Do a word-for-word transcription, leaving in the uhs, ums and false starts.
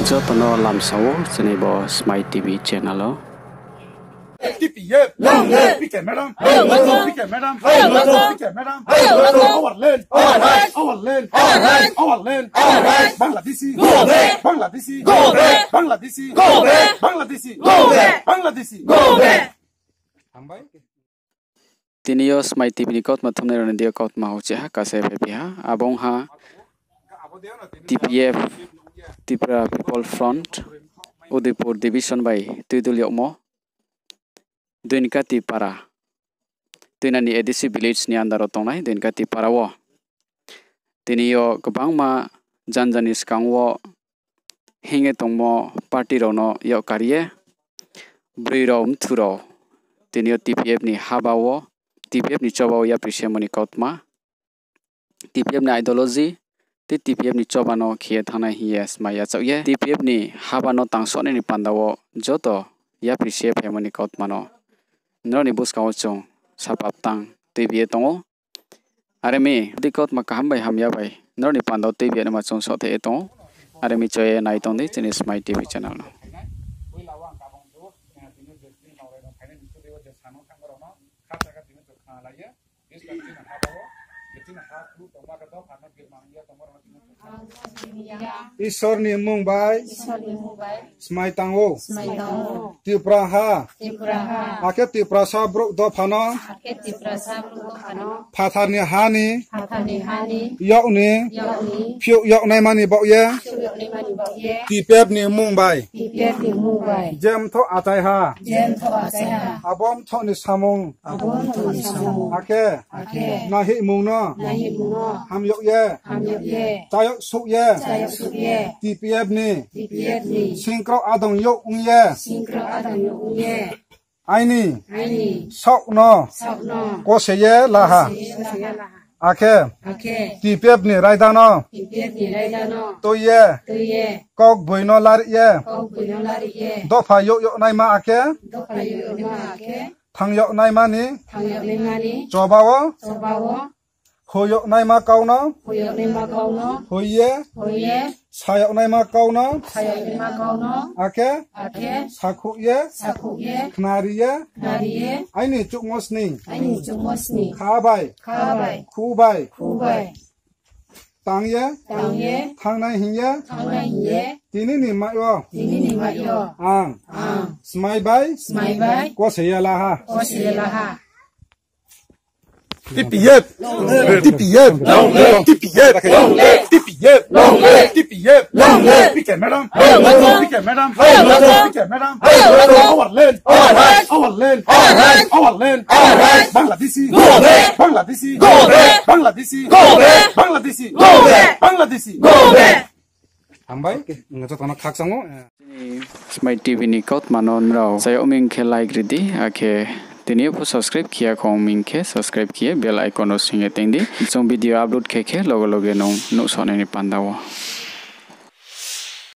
Joto no lamsa ou chini bo Smai T V channel o. T P F, long live! P K madam, long live! P K madam, long live! P K madam, long live! Our land, our right! Our land, our right! Our land, our right! Bangladeshi, go back! Bangladeshi, go back! Bangladeshi, go back! Bangladeshi, go back! Bangladeshi, go back! Tini yo Smai T V ni kautma thumnai rao ni deing yo kautma houhchih ha, kasa phai phi ha. Abo ong ha T P F, Tripura People Front, Udaipur Division bai tuidul yagmo Doinkati para, Tuinani A D C village ni under wo tongnai Doinkati para wo tini yo kbangma janja ni skang wo hing ye tongmo party rao no yak kar ye, broi rao, mthu rao, tini yo T P F ni haba wo, T P F ni choba wo yapri semo ni kautma, T P F ni ideology, tei T P F ni choba no khe ye thanngnai hing ye smai yachaoh ye, T P F ni haba no tangsohnai ni panda wo joto yapri se phaimo ni kautma no nrao ni buskang wo chung sapap tang tuibi ye tong ou. Are mi, di kautma kaham bai hamya bai nrao ni panda wo tuibi ye naima chung sohthai ye tong ou. Are mi, choye nai tong di chini Smai T V channel no. Isor ni mmung bai smai tang ou. Tripura ha, akhe Tiprasa brouh dopha no phathar ni ha ni yag ni phiouh yagnaima ni baoh ye T P F ni mmung bai je mthoh achai ha, abo mthoh ni samung akhe naihihmung no ham yag ye, chá yag souh ye, T P F ni singkrao adong yag ong ye, aini saoh no kose ye la ha, akhe T P F ni raida no tui ye, kaukboi no larih ye, dopha yag yagnaima akhe thanng yagnaima ni choba wo, hoih yagnaima kau no hoih ye, sa yagnaima kau no akhe sakhouh ye, khnari ye, aini chuhmo sning kha bai, khu bai, tang ye, thanngnai hing ye, tini ni mai yo ang smai bai kose ye la ha. T P F, T P F, T P F, T P F, T P F, P K madam, P K madam, P K madam, our land, our right, our land, our right, our land, our right, Bangladeshi, go back, Bangladeshi, go back, Bangladeshi, go back, Bangladeshi, go back, Bangladeshi, go back. Hambai, joto no khakchang ou. Chini Smai T V ni kautma no nrao chá yag mi hing khe like ri di, akhe tini yo pho subscribe khe ya khong mi hing khe subscribe khe ye bell icon no sing ye teng di. Chung video upload khe khe loge loge nung nuhsao nai ni panda wo.